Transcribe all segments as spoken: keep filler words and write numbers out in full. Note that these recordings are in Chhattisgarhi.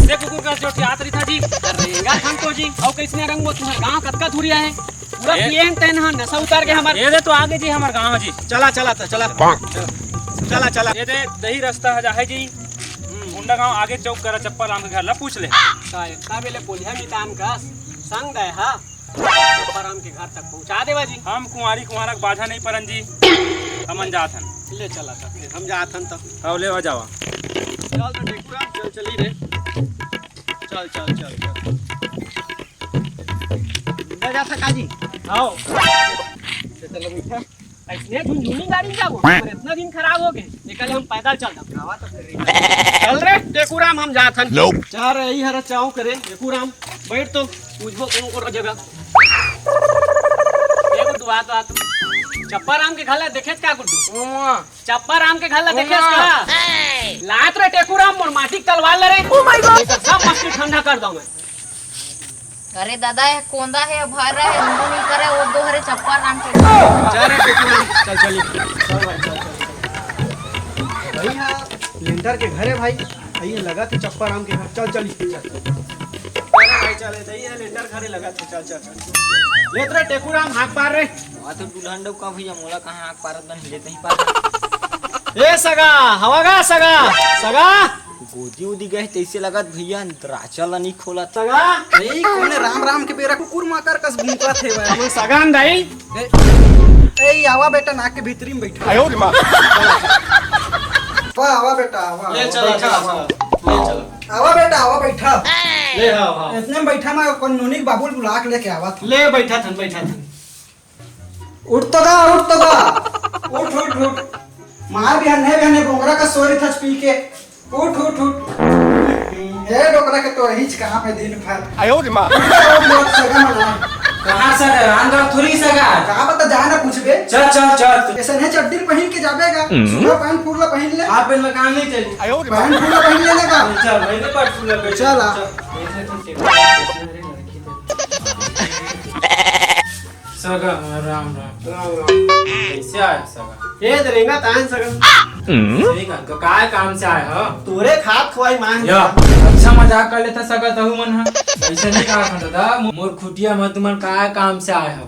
देख कुकुर कस जो ठियात रहिथा जी। अरे रेंगत हन तो जी। अउ कइसने रेंगबो, तुंहर गांव कतका दूरिहा हे? पूरा ए- पियन तेन ह नशा उतार के हमर। ए दे तो आगे जी हमर गांव जी। चला, चला त, चला। चला, चला। ए दे दही रस्ता ह जाहे जी। मुंडा गांव आगे चौक करा चप्पा राम के घर ला पूछ ले। का एतना बेले पोलिया मितान कस संग दे हा। चप्पा राम के घर तक पहुंचा देवा जी। हम कुंवारी कुंवारा के बाझा नहीं परन जी। हमन जात हन। ले चला त, हम जात हन त। हव, ले आ जावा। चल त टेकुरा, चल चली रे। चल, चल, चल, चल। जा, जा सका जी। आओ। चल, चल, बैठा। अइसने झुनझुनी गाड़ी में जाबो, पर इतना दिन खराब हो गए, निकले हम पैदल चल जाओ। चल रे, टेकुराम, हम जात हन। Nope। जा रे, यही हरा चाव करे, टेकुराम, बैठ तो, पूछबो कोनो कोनो जगह। ए गुड्डू, आ तो, आ तो। चप्पा राम के घर ला देखेच का गुड्डू? चप्पा राम के घर ला देखेस का? लात रे टेकुराम, मोर माटी के तलवार ले रे। Oh my God। सब मस्ती ठंडा कर दो मैं। अरे दादा, ये कोंदा हे, भर रहे, हमको नहीं करे, वो दो हरे चप्पा राम के। जा रे टेकुराम, चल चली। चल भाई, चल, चल। भैया, लेंटर के घर हे भाई। भैया, लगा थे चप्पा राम के घर। चल, चली। चल। अरे भाई, चल, ये लेंटर घर हे, लगा थे। चल, चल, चल। लेत रे टेकुराम, हाथ पार रे। आ तो दुल्हन डौका भैया, मोला कहाँ आग पारत बन, ले तही पार। ए सगा, हवा गा सगा, सगा। गोदी उदी गए तैसे लगत भैया, राचा ला नहीं खोलत। सगा। ए, कोने राम राम के बेरा कुकुर माकर कस भूंकत हे भाई। हमन सगा न दाई। ए, ए, आवा बेटा, नाक के भीतरी में बैठा। आयो रे माँ। वाह, आवा बेटा, आवा, ले आवा, चला, बैठा, चला, आवा। चला। ले चला। आवा बेटा, आवा, बैठा। ले, हाँ, हाँ। इतने में बैठा, मैं कौन नोनी के बाबू बुला के लेके आवा था। ले, बैठा थन, बैठा थन। उठ तो गा, उठ तो गा। उठ, उठ, उठ। मार बिहन्ने, बिहन्ने बोंगरा कस सोरी थच पी के। उठ, उठ, उठ। हे डोकरा के तो रहीच कहाँ में दिन भर। आयो रे माँ। उठ, उठ, उठ, सगा मना। कहाँ सगा? रामगढ़ थोड़ी सगा। का पता, जा ना पूछबे। चल, चल, चल। ऐसन हे चड्डी पहिन के जाबे गा। हम्म। सुबह पैंट फुल ला पहिन ले। हाफ पैंट में काम नहीं चली। आयो रे माँ। पैंट फुल ला पहिन लेने का। चल, भाई, नहीं पट फुल ला चल, चल। चल। सगा, राम राम। राम राम। कैसे आए सगा? ए, त रेंगत आयन सगा। सही का, तो काय काम से आए हो? तोरे खात खुआई माँ है। या, अच्छा मजाक कर लेता सगा तहू मन हा। ऐसे नहीं कहा था दादा, मो-, मोर खुटिया में तुमन काय काम से आए हो?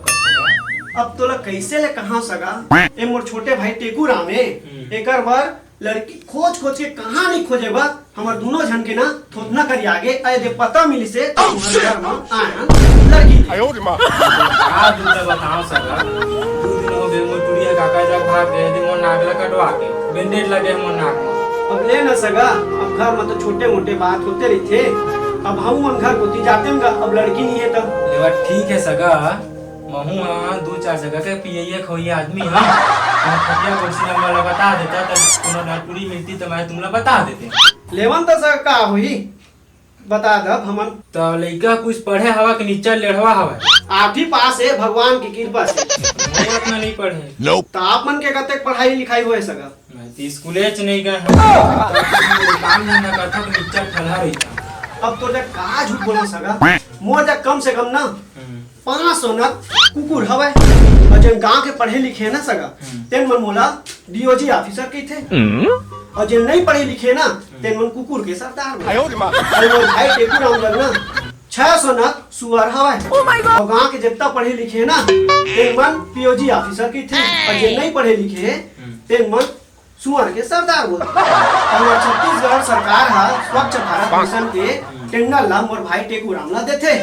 अब तोला कैसे ले कहा सगा? ए मोर छोटे भाई टेकू राम है, हम्म। एकर बर लड़की खोज खोज के कहाँ नहीं खोजे बा, हमर दोनों झन के ना थोथना करिया गे, अय दे पता मिलिस हे, तो हमर घर म आए हन लड़की दे। आयो रे माँ। का दूध बताओ सगा, दू दिन हो गए, मोर टुरी ह काका जग भाग गए, दे मोर नाक ला कटवा के, बैंडेज लगे मोर नाक म। अब ले ना सगा, अब घर म तो छोटे मोटे बात होते रहिथे, अब हम मन घर कोती जाते हन गा, अब लड़की नहीं है तब। लेवा ठीक है सगा, महू ह दू चार जगह के पियइया खवइया आदमी ह। मोर खटिया कुर्सी नंबर ला बता देता, त कोनो डॉक्टरी मिलती त मैं तुमला बता देते। लेवन त सर का होही? बता दब हमन। त लइका कुछ पढ़े हवा के निच्चर लेढ़वा हवय? आठवीं पास हे भगवान की कृपा से। मोर अतना नहीं पढ़े। त आप मन के कतेक पढ़ाई लिखाई होए सगा? मैं त स्कूले च नहीं गए हूँ। काम धंधा करता तो निच्चर ठलहा रहिता। अब तोर जग का झूठ बोलूं सगा? मोर जग कम से कम ना हम्म। पाँच सौ नग कुकुर हवय। अउ जेन गांव के पढ़े लिखे हे ना सगा, हम्म। तेन मन मोला डीओजी ऑफिसर कहिथे। हम्म। अउ जेन नहीं पढ़े लिखे ना, हम्म। तेन मन कुकुर के सरदार मन। आयो रे माँ। अउ मोर भाई टेकू राम जग ना छह सौ नग सुअर हवय। Oh my God। अउ गांव के जितना पढ़े लिखे हे ना, तेन मन पीओजी ऑफिसर कहिथे। अउ जेन नहीं पढ़े लिखे हे, हम्म। तेन मन सुअर के सरदार बोलथे। हमर छत्तीसगढ़ सरकार ह स्वच्छ भारत मिशन के टेंडर ला मोर भाई टेकू राम ला देथे।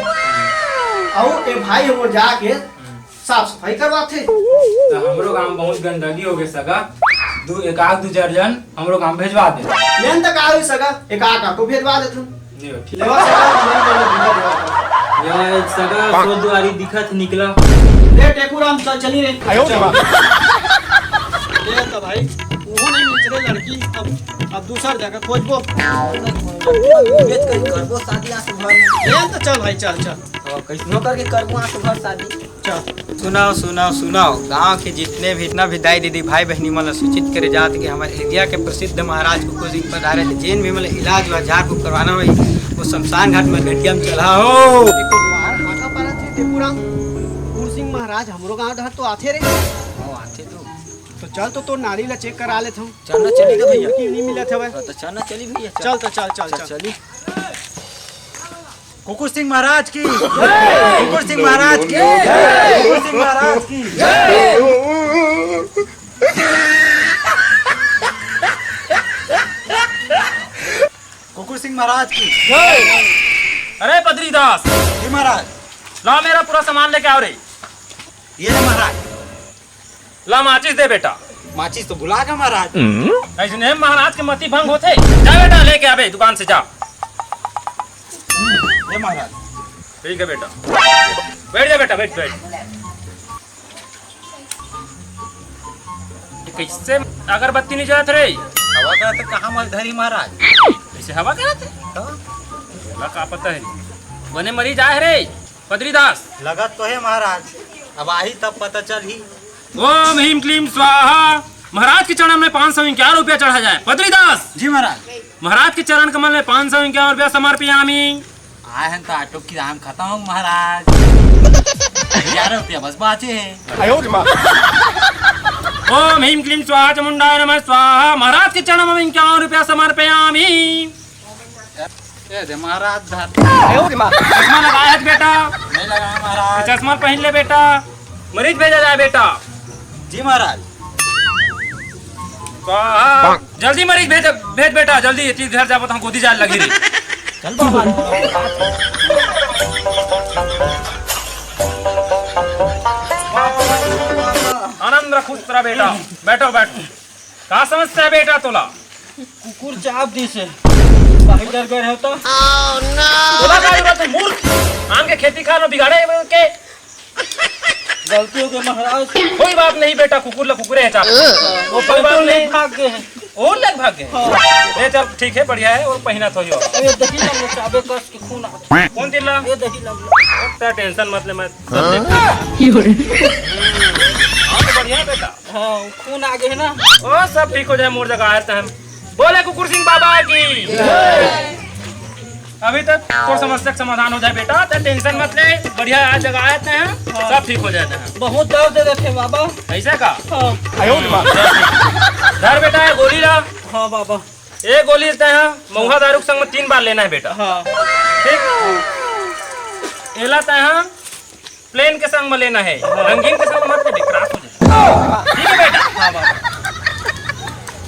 अउ ए भाई ह मोर जाके साफ सफाई करवाथे। त हमरो गांव बहुत गंदगी हो गे सगा, दू एक आध दू चार जन हमरो गांव भेजवा दे। लेन त का होई सगा, एक आध ऑटो भेजवा देथन। ले ठीक। लेवा सगा, हमन दोनों भीतर जाओ। या एक सगा सो दुआरी दिखत निकला। ले टेकू राम, चल चली रे। आयो रे बाप। ले त भाई, उहो नहीं मिलत रे लड़की, अब, अब दूसर जगह खोजबो। बेच कर करबो शादी आसु घर में। ले त चल भाई, चल, चल। हाँ, कैसनो करके करबो आसु घर शादी। चल। सुनव, सुनव, सुनव, गांव के जितने भी, जितना भी दाई दीदी भाई बहनी मन ला सूचित करे जात कि हमर एरिया के प्रसिद्ध महाराज कुकुर सिंह पधारे हे, जेन भी मन ला इलाज व झाड़ फूक करवाना होही, वो शमशान घाट में गटिया में चला हो। एको बार हाका पारा थे टेकू राम, कुकुर सिंह महाराज हमरो गांव डहर तो आथे रे। हाँ, आथे तो। तो चल तो तोर नाड़ी ला चेक करा लेथन। चलना चली तो भैया। कि नहीं मिलत हवय। हाँ, तो चलना चली भैया, चल। चल तो चल, चल, चल, चल। चली। कुकुर सिंह महाराज की, कुकुर सिंह महाराज की, कुकुर सिंह महाराज की। कुकुर सिंह महाराज की। अरे पदरी दास, जी महाराज। ला मेरा पूरा सामान लेके आओ रे। ये ले महाराज। ला माचिस दे बेटा। माचिस तो भुला गया महाराज। ऐसने महाराज के मति भंग होथे। जा बेटा लेके आबे दुकान से, जा। ये महाराज। ठीक है बेटा, बैठ जा बेटा, बैठ बैठ। कैसे अगरबत्ती नहीं जात रे? हवा करत हे, कहाँ मल धरी महाराज? कैसे हवा करत हे? तो? का पता है, बने मरी जाए रे। पदरी दास। लगत तो है महाराज, अब आही तब पता चलही। ओम ह्रीं क्लीं स्वाहा। महाराज के चरण में पाँच सौ इक्यावन रुपया चढ़ा जाए। पदरी दास। जी महाराज। महाराज के चरण कमल में पाँच सौ इक्यावन रुपया समर्पयामी। आए हैं तो आटो किराया खत्म हो महाराज, ग्यारह रुपया बस बाचे है। ओम ह्रीं क्लीं स्वाहा चामुंडाय नमः स्वाहा। महाराज के चरण में इक्यावन रुपया समर्पयामी। ए दे महाराज धर। चश्मा लगाया है बेटा? नहीं लगाया महाराज। चश्मा पहन ले बेटा, मरीज भेजा जाए बेटा। जी महाराज। स्वाहा। जल्दी मरीज भेज, भेज बेटा, जल्दी। ये चीज घर जाबो तो हम गोदी जाए लगी रे। चल बाबा। आनंद रह, खुश रह बेटा। बैठो, बैठो। का समस्या है बेटा तोला? कुकुर चाब दिस हे। बाहर डर गए हो तो? तोला का जरूरत है मूर्ख? आम के खेती खार में बिगाड़े के? गलती हो गई महाराज। कोई बात नहीं बेटा, कुकुर ला कुकुरे है चाब। वो कोई बात नहीं। भाग गए हैं। और लग भाग गए? हाँ। ले चल, ठीक है, बढ़िया है, और पहिना थोड़ी हो। अरे देखी ना, वो चाबे कस के खून आता। कौन दिला? ये देखी ना। इतना टेंशन मत ले, मैं हाँ, तो बढ़िया है बेटा। हाँ, खून आ गए ना। ओ, सब ठीक हो जाए, मोर जगह आए तो हम। बोले कुकुर सिंह बाबा की। अभी तक तोर समस्या का समाधान हो जाए बेटा, तो टेंशन मत ले, बढ़िया आज जगह आए तो हैं, हाँ। सब ठीक हो जाए तो हैं। बहुत दर्द दे रहे थे बाबा। ऐसा का? हाँ। धर बेटा, ये गोली ला। हाँ बाबा। एक गोली लेते हैं, मऊहा दारू के संग में तीन बार लेना है बेटा। हाँ। ठीक। एला तय प्लेन के संग में लेना है, हाँ। रंगीन के संग मत लेबे, क्रॉस हो जाए। ठीक है बेटा। हाँ बाबा।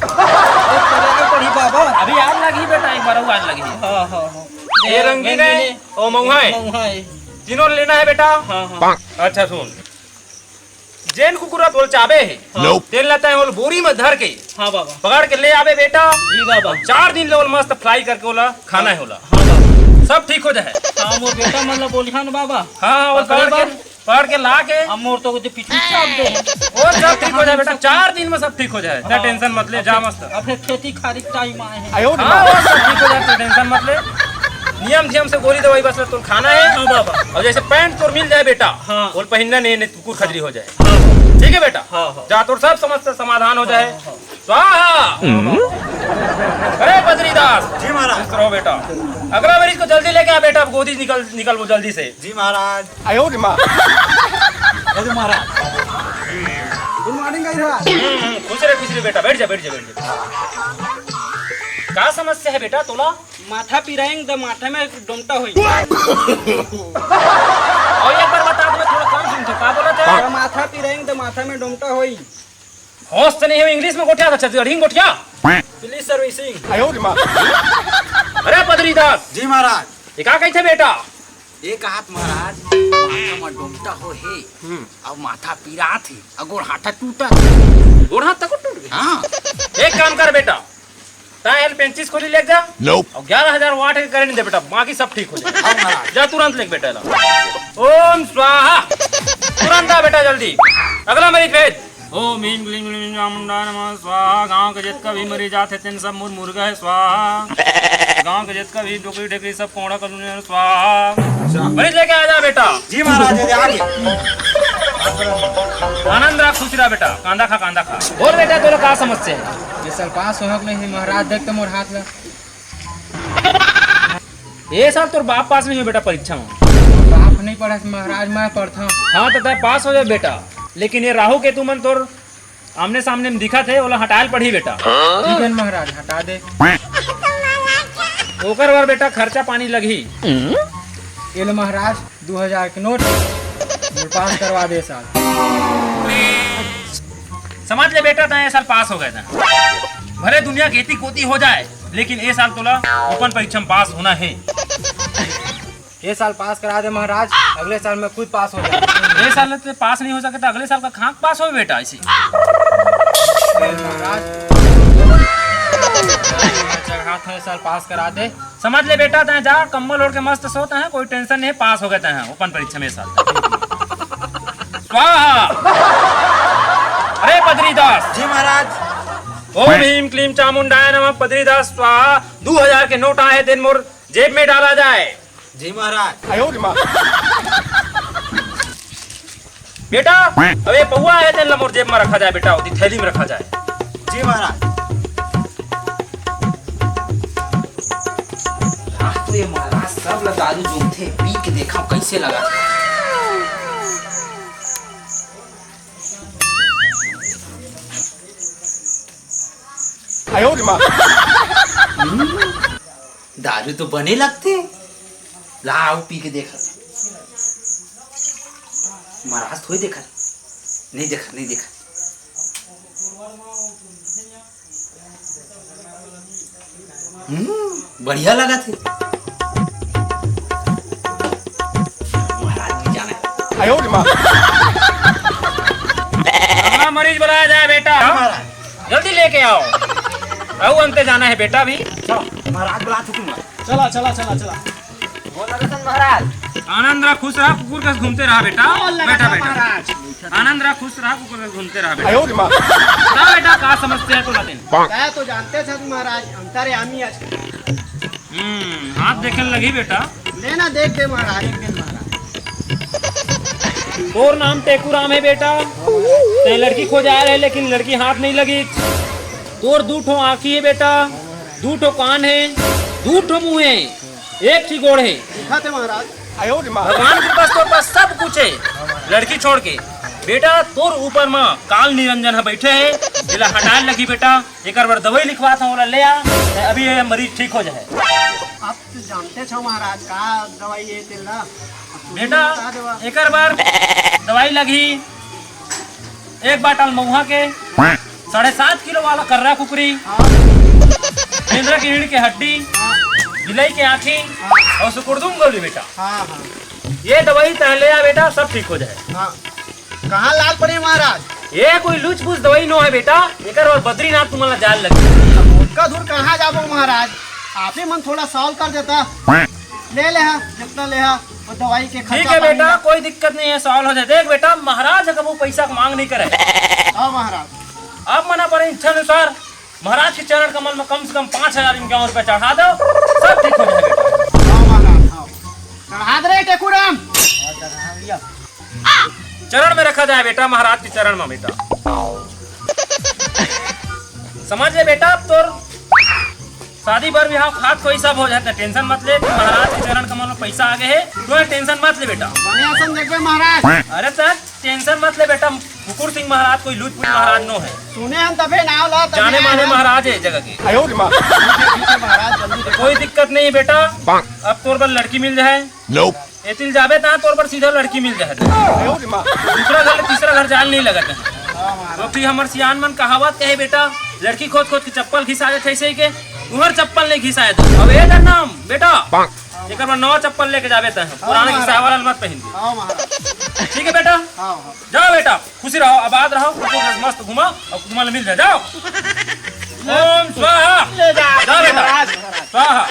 एक पकड़ के पड़ी बाबा। अभी आग लगी बेटा, एक बार और आग लगी। हाँ, हाँ, हाँ। ये रंगीन है, वो मऊहा है। मऊहा है। तीनों लेना है बेटा। हाँ, हाँ। अच्छा सुन, जेन कुकुर तोल चाबे है, हाँ। तेन ला तय ओल बोरी में धर के हाँ बाबा। पकड़ के ले आबे बेटा। जी बाबा। चार दिन ले ओल मस्त फ्राई करके ओला खाना है ओला। हाँ बाबा। सब ठीक हो जाए। हाँ, मोर बेटा मन ला बोलिहा न बाबा। हाँ, हाँ, ओल पकड़ पकड़ के, के। पकड़ के ला के। अब मोर तो कुछ पीछू चाप दे। ओल सब ठीक हो जाए बेटा, चार दिन में सब ठीक हो जाए। हाँ। टेंशन मत ले, जा मस्त। अब फिर खेती खारी के टाइम आए हैं। हाँ, ओल सब ठीक हो जाए, टेंशन मत ले। नियम धियम से गोली दवाई बस तोर खाना है। हाँ बाबा। और जैसे पैंट तोर मिल जाए बेटा, हाँ। ओल पहिनना नहीं, नहीं कुकुर खजरी हो जाए। ठीक है बेटा, हाँ, हाँ। जा तोर सब समस्या समाधान हो जाए। हाँ, हाँ। स्वाहा। अरे बद्रीदास। जी महाराज। खुश रहो बेटा। अगला बार इसको जल्दी लेके आ बेटा, अब गोदी निकल, निकल वो जल्दी से। जी महाराज। आयो रे माँ। अरे महाराज। गुड मॉर्निंग गाइस। खुश रहे, खुश रहे बेटा, बैठ जा, बैठ जा, बैठ जा। का समस्या है बेटा तोला? माथा पिराएंग द माथा में डोमटा होई। और एक बार बता दो, मैं थोड़ा कम सुनता हूँ। का बोला था? माथा पिराएंग द माथा में डोमटा होई। होश तो नहीं हो, इंग्लिश में गोठिया था, छत्तीसगढ़ी में गोठिया। Police servicing. अरे बद्रीदास। जी महाराज। ये का कहते बेटा? एक हाथ महाराज, माथा में डोमटा हो हे। अब माथा पिरात हे, अउ गोड़ हाथ टूटा। गोड़ हाथ तक टूट गया? हाँ। एक काम कर बेटा, तायल पेंचिस खोली ले जा। Nope। और ग्यारह हजार वाट के करंट दे बेटा, बाकी सब ठीक हो जाए। हाँ महाराज। जा तुरंत ले बेटा ला। ओम स्वाहा। तुरंत आ बेटा जल्दी। अगला मरीज भेज। ओम ह्रीं क्लीं क्लीं चामुंडा नमः स्वाहा। गांव के जितका भी मरीज आथे तेन सब मुर मुर्गा है स्वाहा। गांव के जितका भी डोकरी डेकरी सब कोड़ा कलून स्वाहा। मरीज लेके आ जा बेटा। जी महाराज, ये आगे। आनंद रहा, खुश रहा बेटा। कांदा खा, कांदा खा। बोल बेटा, तोला का समस्या है? ये साल पास होहक नहीं महाराज, देख तो मोर हाथ ला। ये साल तोर बाप पास नहीं हो बेटा परीक्षा में। बाप नहीं पढ़ा महाराज, मैं पढ़ता हूँ। हाँ तो तय पास हो जाए बेटा, लेकिन ये राहु केतु मन तोर आमने सामने में दिखत हे, ओला हटायल पड़ही बेटा। ठीक है महाराज, हटा दे। ओकर बर बेटा खर्चा पानी लगही। ये ले महाराज, दू हजार के नोट, मोर पास करवा दे साल। समझ ले बेटा, तैं ये साल पास हो गए था। भले दुनिया खेती कोती हो जाए, लेकिन ये साल तोला ओपन परीक्षा में पास होना है। ये साल पास करा दे महाराज, अगले साल मैं खुद पास हो जाऊँ। ये साल ते पास नहीं हो सके तो अगले साल का कहाँ पास हो बेटा? ऐसी महाराज, चढ़ा था, ये साल पास करा दे। समझ ले बेटा, तैं जा, कम्बल ओढ़ के मस्त सो, तैं कोई टेंशन नहीं, पास हो गए तैं ओपन परीक्षा में साल। स्वाहा। अरे बद्रीदास। जी महाराज। ओम ह्रीं क्लीं चामुंडाय नमः, बद्रीदास स्वाहा। दू हजार के नोट आए, तेन मोर जेब में डाला जाए। जी महाराज। बेटा, अब ये पौवा हे, तेन ला मोर जेब में रखा जाए बेटा, ओती थैली में रखा जाए। जी महाराज। आज तो ये महाराज सब ला दारू जूमथे, पी के देखा कैसे लगा। दारू तो बने लगथे। ला, आओ पी के देखा। महाराज थोड़ी देखा, नहीं देखा, नहीं देखा। हम्म, बढ़िया लगा थे। महाराज नहीं जाना है। आयो रे माँ। अगला मरीज बुलाया जाए बेटा। हाँ महाराज। जल्दी लेके आओ। अउ अंते जाना है बेटा भी। चलो, महाराज बुला चुके हैं। चला, चला, चला, चला। बोल रतन महाराज। आनंद रहा, खुश रहा, कुकुर कस घूमते रहा बेटा। बोल रतन बेटा, बेटा। महाराज। आनंद रहा, खुश रहा, कुकुर कस घूमते रहा बेटा। आयो रे माँ। बता बेटा, का समस्या है तोला तेन? तैं तो जानते छस महाराज, अंतर्यामी आज। हम्म, हाथ देखे लगी बेटा। लेना देख दे महाराज, एक दिन महाराज। तोर नाम टेकू राम है बेटा। तैं लड़की खोज आए रहे, लेकिन लड़की हाथ नहीं लगी। तोर दू ठो आँखी है बेटा, दू ठो कान है, दू ठो मुंह है, एक ठी गोड़ है। दिखा थे महाराज। भगवान के पास तोर पास सब कुछ है, लड़की छोड़ के। बेटा, तोर ऊपर म काल निरंजन ह बैठे है, एला हटाए लगी बेटा। एकर बर दवाई लिखवात हूँ, ओला ले आ, अभी ये मरीज ठीक हो जाए। आप तो जानते छो महाराज, का दवाई है तेला। बेटा, बता देवा। एकर बर दवाई लगही, एक बाटल महुआ के, साढ़े सात किलो वाला कर्रा कुकरी, हाँ। बेंदरा के रीढ़ के हड्डी, हाँ। बिलाई के आँखी, हाँ। और सुकुड़दुम गोली बेटा। हाँ, हाँ। ये दवाई तैं ले आ बेटा, सब ठीक हो जाए। हाँ। कहाँ लाल पड़े महाराज? ये कोई लुच पुच दवाई नो है बेटा, एकर बर बद्रीनाथ तुमन ला जाए ल लगही। अब ओतका दूर कहाँ जाबो महाराज, आप ही मन थोड़ा सॉल्व कर देता। ले ले हा, जितना ले हा, वो दवाई के खर्चा ठीक है पानी बेटा, ला। कोई दिक्कत नहीं है, सॉल्व हो जाए। देख बेटा, महाराज ह कभू पैसा के मांग नहीं करे। हाँ महाराज। आप मन अपन इच्छा अनुसार महाराज के चरण कमल में कम से कम पाँच हजार इक्यावन रुपया चढ़ा दो, सब ठीक हो जाए बेटा। हाँ महाराज, हाँ। चढ़ा दे रे टेकूराम। चरण में रखा जाए बेटा, महाराज के चरण में बेटा। समझ ले बेटा, अब तोर शादी बर बिहाव खात कोई सब हो जाता, टेंशन मत ले। महाराज के चरण कमल में पैसा आ गए है, तो टेंशन मत ले बेटा। बने असन देखबे महाराज। अरे सर, टेंशन मत ले बेटा, कुकुर सिंह महाराज कोई लूट पुट महाराज नो है। सुने हम तबे नाव ला, तबे जाने माने महाराज है जगह के। आयो रे माँ। ठीक है, ठीक है महाराज, जल्दी देखो। कोई दिक्कत नहीं है बेटा, अब तोर बर लड़की मिल जाए। एतिल जाबे तहाँ तोर बर सीधा लड़की मिल जाए। आयो रे माँ। दूसरा घर ले तीसरा घर जाए ल नहीं लगत है। हाँ महाराज। तो फिर हमर सियान मन कहावत कहे बेटा, लड़की खोज खोज के चप्पल घिसा जाथे ऐसे ही के, तुहर चप्पल नहीं घिसाए दे। अब ए दर नाम बेटा, एकर बर नवा चप्पल लेके जाबे तहाँ, पुराना हाँ, घिसाए वाला मत पहन दे। हाँ महाराज। ठीक है बेटा, हाँ, हाँ। जाओ बेटा, खुशी रहो, आबाद रहो, कुकुर कस मस्त घूमा और कुकुर मन मिल जाए, जाओ। ओम स्वाहा। ले जा। जा बेटा। महाराज। स्वाहा।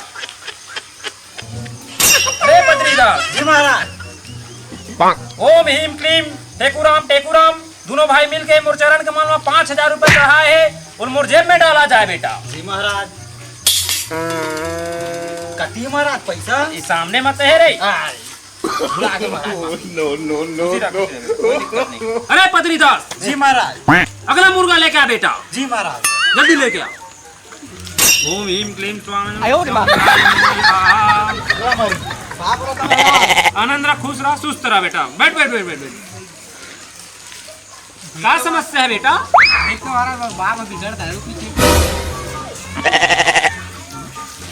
अरे बद्रीदास। जी महाराज। ओम ह्रीं क्लीं टेकूराम टेकूराम। दोनों भाई मिलके मोर चरण कमल में पाँच हजार रुपया चढ़ाए हे, अउ मोर जेब में डाला जाए बेटा। जी महाराज। कति महाराज पैसा? ये सामने मत है रे। हाँ। भुला के महाराज। नो, नो, नो, खुशी रख, नो। खुशी रख, कोई दिक्कत नहीं। अरे बद्रीदास। जी महाराज। अगला मुर्गा लेके आ बेटा। जी महाराज। जल्दी लेके आ। ओम ह्रीं क्लीं स्वाहा। आयो रे माँ। स्वाहा। आनंद रहा, खुश रहा, सुस्त रहा बेटा। बैठ, बैठ, बैठ, बैठ, बैठ। का समस्या है बेटा? एक तो हमारा बाप अभी घर था, वो पीछे।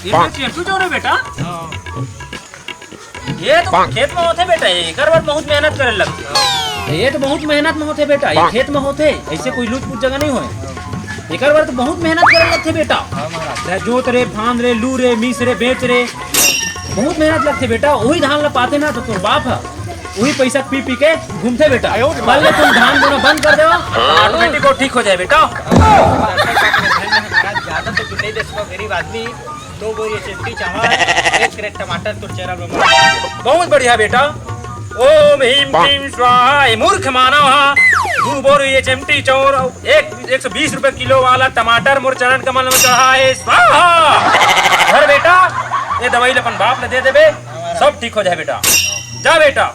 ये तो टेम्पू जो रे बेटा। हाँ। ये तो खेत में होथे बेटा, एकर बर बहुत मेहनत करे लगथे। ये तो बहुत मेहनत में होथे बेटा, ये खेत में होथे, ऐसे कोई लूच पूच जगह नहीं होय। एकर बर तो बहुत मेहनत करे लगथे बेटा। हाँ महाराज। जोत रे, फांद रे, लू रे, मीस रे, बेच रे, बहुत मेहनत लगथे बेटा। वही धान ला पाथे ना तो तोर बाप ह वही पैसा पी पी के घूमथे बेटा। आयो रे माँ। कल ले तुम धान बोना बंद कर देवा, ऑटोमेटिक वो ठीक हो जाए बेटा। महाराज, ज्यादा तो कुछ नहीं दे सकता, गरीब आदमी। दो बोरी चिमटी चावल, एक क्रेट टमाटर तोर चेहरा में मार। बहुत बढ़िया बेटा। ओम ह्रीं क्लीं स्वाहा। ए मूर्ख मानव हा, दू बोरी ये चिमटी चाउर, एक, एक सौ बीस रुपए किलो वाला टमाटर मोर चरण कमल में चढ़ा है, स्वाहा। धर बेटा, ये दवाई ल अपन बाप ल दे देबे, सब ठीक हो जाए बेटा। जा बेटा।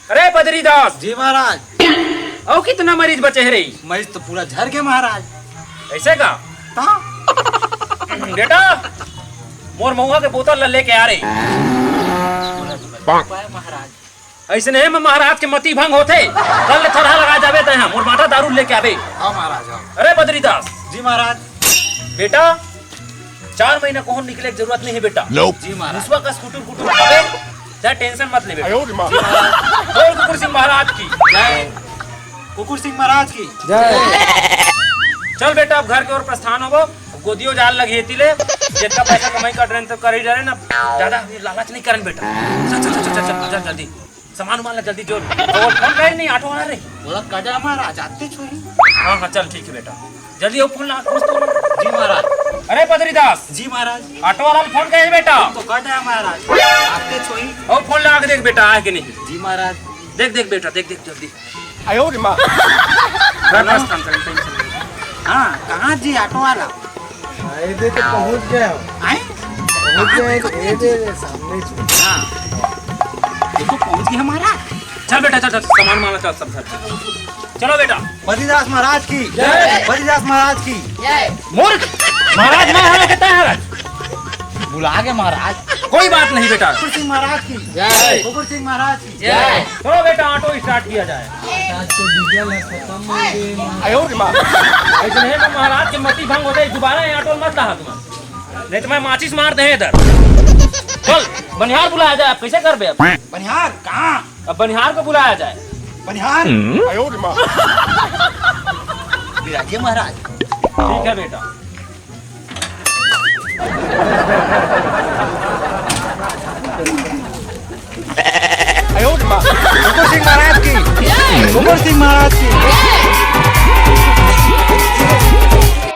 अरे बद्रीदास। जी महाराज। अउ कितना मरीज बचे हे रे? मरीज तो पूरा झर गे महाराज। ऐसे का? ता? बेटा, मोर महुआ के बोतल ला लेके आ रे। पूरा तो बच पाए महाराज। ऐसे नहीं में महाराज के मति भंग होथे। कल ले थरहा लगा जाबे तैं हा, मोर बांटा दारू लेके आबे। हाँ महाराज, हाँ। अरे बद्रीदास। जी महाराज। बेटा, चार महीना कहूँ निकले के जरूरत नहीं है बेटा। जी महाराज। मुसवा कस कुटुर कुटुर खाबे, चाहे टेंशन मत ले बेटा। आयो रे माँ। बोल कुकुर सिंह महाराज की। जय। कुकुर सिंह महाराज की। जय। चल बेटा, अब घर के ओर प्रस्थान होबो। गोदियो जाल लगी हेती ले, जितना पैसा कमाई कर रहे हैं तो कर ही रहे ना, ज्यादा लालच नहीं करन बेटा। चल चल चल चल चल, चल जल्दी। सामान उमान ला जल्दी जोर। अउ फोन करे नहीं, ऑटो वाला रे। बोला, कटा महाराज, आते छुई। हाँ, हाँ, चल, ठीक है बेटा। जल्दी वो फोन ला, कुछ तो। जी महाराज। अरे बद्रीदास। जी महाराज। ऑटो वाला ला फोन करे बेटा। तो कटा महाराज, आते छुई। वो फोन ला के देख बेटा, आए कि नहीं। जी महाराज। देख, देख बेटा, देख, देख, जल्दी। आयो रे माँ। बस, बस, टेंशन नहीं। हाँ, कहाँ जी ऑटो वाला? हाँ, ये दे तो पहुँच गए हम। आए? पहुँच गए, ये दे, ये सामने ही। हाँ। ये तो पहुँच गए हमारा। चल बेटा, चल, चल, सामान माला चल, सब चल। चलो बेटा। बद्रीदास महाराज की। जय। बद्रीदास महाराज की। जय। मूर्ख। महाराज मैं हूँ, कितना है महाराज? बुला के महाराज। कोई बात नहीं बेटा। कुकुर सिंह महाराज की। जय। कुकुर सिंह महाराज की। जय। चलो बेटा, ऑटो स्टार्ट किया जाए। आज तो डीजल है, खत्म हो गए। आयो रे माँ। ऐसे नहीं तो महाराज के मति भंग होते, दोबारा ये ऑटो मत ला तुम। नहीं तो मैं माचिस मार दे इधर। चल, बनिहार बुलाया जाए, अब कैसे करबे अब? बनिहार कहाँ? अब बनिहार को बुलाया जाए। बनिहार? हम्म? आयो रे माँ। विराजिए महाराज। ठीक है बेटा। आयो रे माँ। कुकुर सिंह महाराज की। कुकुर सिंह महाराज की।